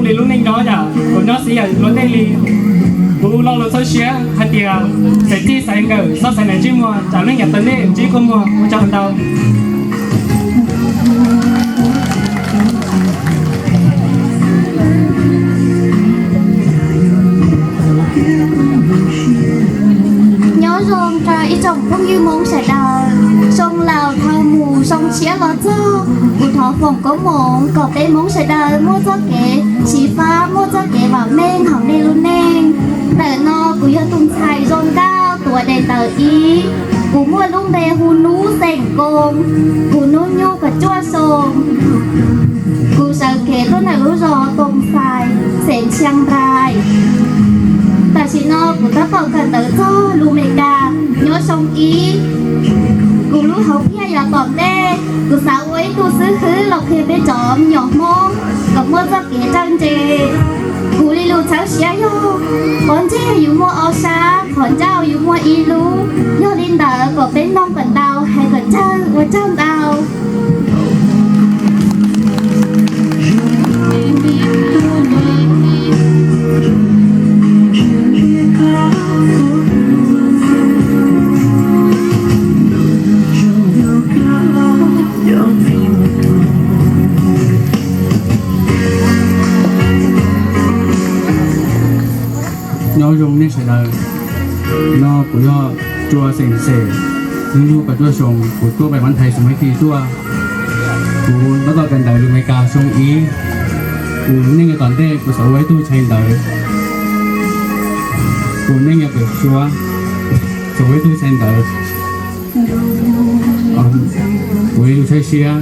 Li lub neej nyob yam kuv nyob xwb yam luag tej li. Kuv lo lus txhawb siab hais tias xaiv txij xaiv nkawm xob xaiv ntsib muag, tsam neej yam tawv ntej ntsib kua muag. Ua tsaug ntau. Nyob zoo rau ib tsoom phooj ywg Hmoob sawv daws. Zoo laus dhau mus zoo tshiab los txog, kuv thov foom koob hmoov kom peb Hmoob sawv daws muaj txoj kev xyiv fab, muaj txoj kev vam meej hauv nej lub neej. Ntawm no kuv yog tus ntxhais zoo nkauj tuav daim ntawv ib, kuv muaj lub npe hu Nub xeem Koo, kuv hnub nyoog kaum cuaj xyoo. Kuv sawv kev tuaj ntawm lub zos Toos Xais, xeev Tshias Nrais. Tam sim no kuv tab tom kawm ntawv txog lus Meskas nyob xyoo ib. Kuv lub hauv phiaj yav tom ntej, kuv xav ua ib tug xib hwb los qhia peb cov me nyuam Hmoob kom muaj txoj kev txawj ntse. Kuv li lus txhawb siab yog, qhov ntseeg yus muaj ob sab, qhov ncauj yus muaj ib lub. Yog li ntawd kom peb mloog kom ntau, hais kom tsawg ua tsaug ntau. Nyob zoo nej sawv daws, no kuv yog Tsua xeem Xes, hnub nyoog kaum cuaj xyoo, kuv tuaj pem Mab Thais xeem Mab Kis tuaj. Kuv tab tom kawm ntawv lus Meskas xyoo ib. Kuv neej yav tom ntej kuv xav ua ib tug ntxhais ntawv. Kuv neej yav pem suab xav ua ib tug ntxhais ntawv. Kuv ib lus txhawb siab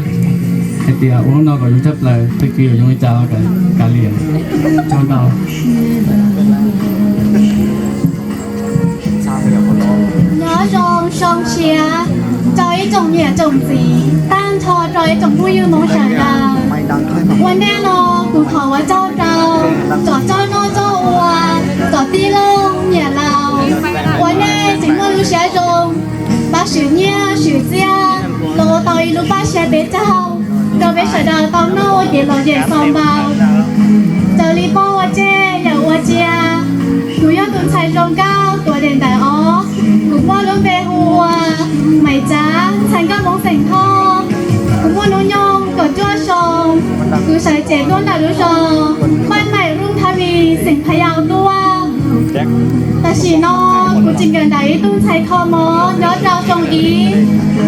hais tias ua hnub no kom zoo tshaj plaws, tag kis yuav zoo li cas los kav liam. Tsaug ntau. Nyob zoo xyoo tshiab rau ib tsoom niam tsoom txiv, tag nrho rau ib tsoom phooj ywg Hmoob sawv daws. Ua ntej no kuv thov ua tsaug rau tsoom txoj noj txoj ua, tsoom tij laug niam laus uas nej tseem muaj lub siab zoo pab swm nyiaj swm txiaj los ua tau ib lub paj siab peb caug rau peb sawv daws tau noj ua kev lom zem xaus npaum. Raws li pog ua tseg yawm ua cia, kuv yog tus ntxhais zoo nkauj tuav daim ntawv ob, kuv muaj lub npe hu ua Maiv Tsav, ntxhais nkauj Hmoob xeem Thoj. Kuv muaj hnub nyoog kaum cuaj xyoo, kuv sawv cev tuaj ntawm lub zos Maj Maim Rooj Thav Vis xeem Pha Yau tuaj. Tam sim no kuv tseem kawm ntawv ib tug ntxhais kho mob nyob rau xyoo ib.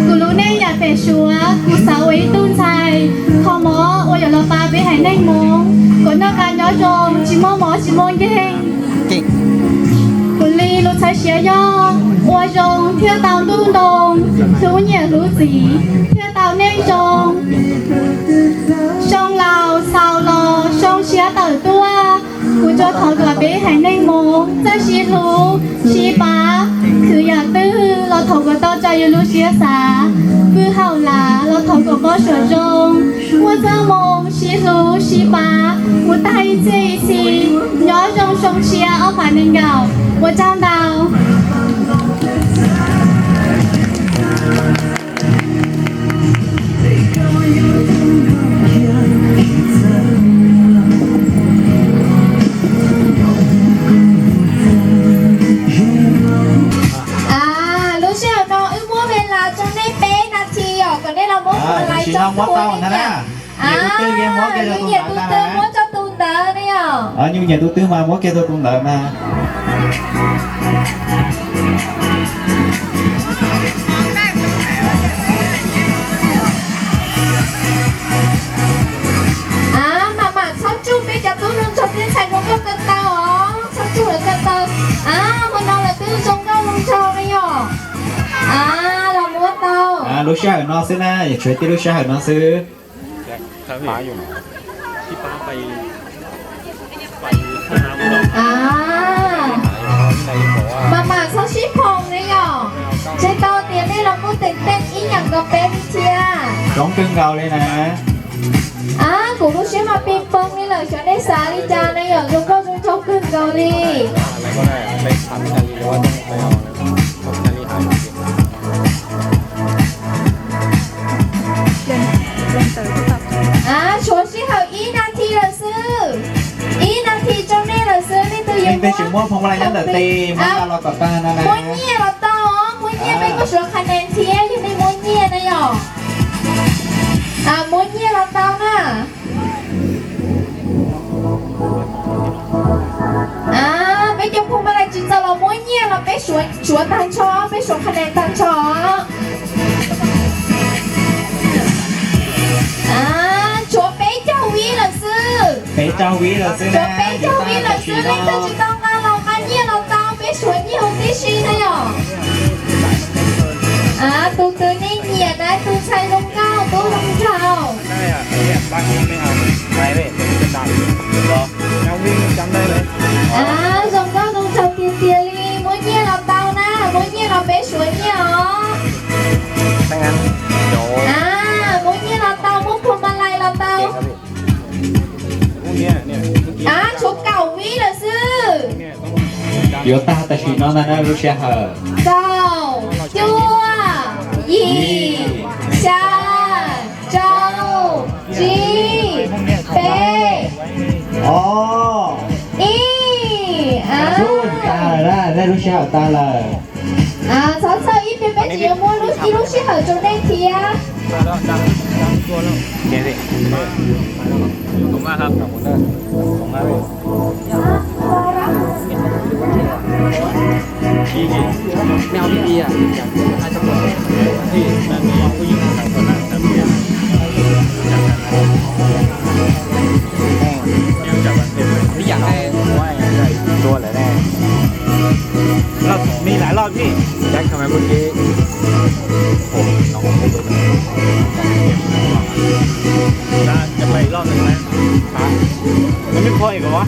Kuv lub neej yav pem suav kuv xav ua ib tug ntxhais kho mob uas yuav los pab peb haiv neeg Hmoob kom noj qab nyob zoo tsis muaj mob tsis muaj nkeeg. Kuv li lus txhawb siab yog ua zoo thiaj tau ntuj ntoo, hlub niam hlub txiv thiaj tau neej zoo. Xyoo laus xaus los xyoo tshiab tawm tuaj, kuv tsuas thov kom peb haiv neeg Hmoob txawj sib hlub sib pab, khwv yam twg los thov kom tau raws yus lub siab xav, pw haum lav los thov kom npau suav zoo, muaj txoj moo sib hlub sib pab mus tag ib txhiab ib txhis. Nyob zoo xyoo tshiab ob phav nees nkaum, ua tsaug ntau. Lub sij hawm no wb muab ves las rau nej peb nas this os, kom nej los muab ves las rau tus nej nyiam. Yus nyiam tus twg muab rau tus ntawd ne yom. Yus nyiam tus twg mas muab kiag rau tus ntawd mas. Mam mam txhob tsuj peb cov tub hluas nraug thiab ntxhais zoo nkauj ko taw os, txhob tsuj lawv ko taw. Hmo no lawv twb zoo nkauj zoo nraug ne yom. Los muab tau. Lub sij hawm no xwb na, yog tshuav tib lub sij hawm no xwb. Mam mam txhob sib phoom ne yom. Ntshe tau tias nej los kuj teem teej ib yam nkaus peb li thiab. Zoo kawg nkaus li na. Kuv lub siab mas ping pong li lawm, xyov nej xav li cas ne yom, zoo nkauj zoo nraug kawg nkaus li. Tshuav sij hawm ib nas this lawm xwb. rau nej lawm xwb, nej twb yuav muab phoo ma lais nyob ntawm tes, muab nqa los kom tag no na. Muab nyiaj los tau, muab nyiaj peb kuj suav qha nees thiab, yog nej muab nyiaj na yom. Muab nyiaj los tau na. Peb cov phoo ma lais tsis txaus los muab nyiaj los peb suav tag nrho, peb suav qha nees tag nrho. Tshuav peb caug vib lawm xwb. Peb caug vib lawm xwb, tshuav peb caug vib lawm xwb, leej twg tsis tau nqa los nqa nyiaj los tau, peb suav nyiaj huv tib si na yom. Tus twg nej nyiam na, tus ntxhais zoo nkauj, tub zoo nraug. Zoo nkauj zoo nraug tiag tiag li, muab nyiaj los tau na, muab nyiaj los peb suav nyiaj os. Muab nyiaj los tau, muab phoo ma lais los tau. Tshuav kaum vib lawm xwb. Yuav tag tam sim no ntag na lub sij hawm. Kaum, cuaj, yim, xya, rau, tsib, peb, ob, ib. Tag lawm na, nej lub sij hawm tag lawm. Txhob txhawj, ib pliag peb tseem yuav muab ib lub sij hawm rau nej thiab. Ib yam li tua lawm ne. Los me laj loj thiab. Cab kha mas mus ke. Ov, no. Cab loj na. Hab, mej kho ib ko.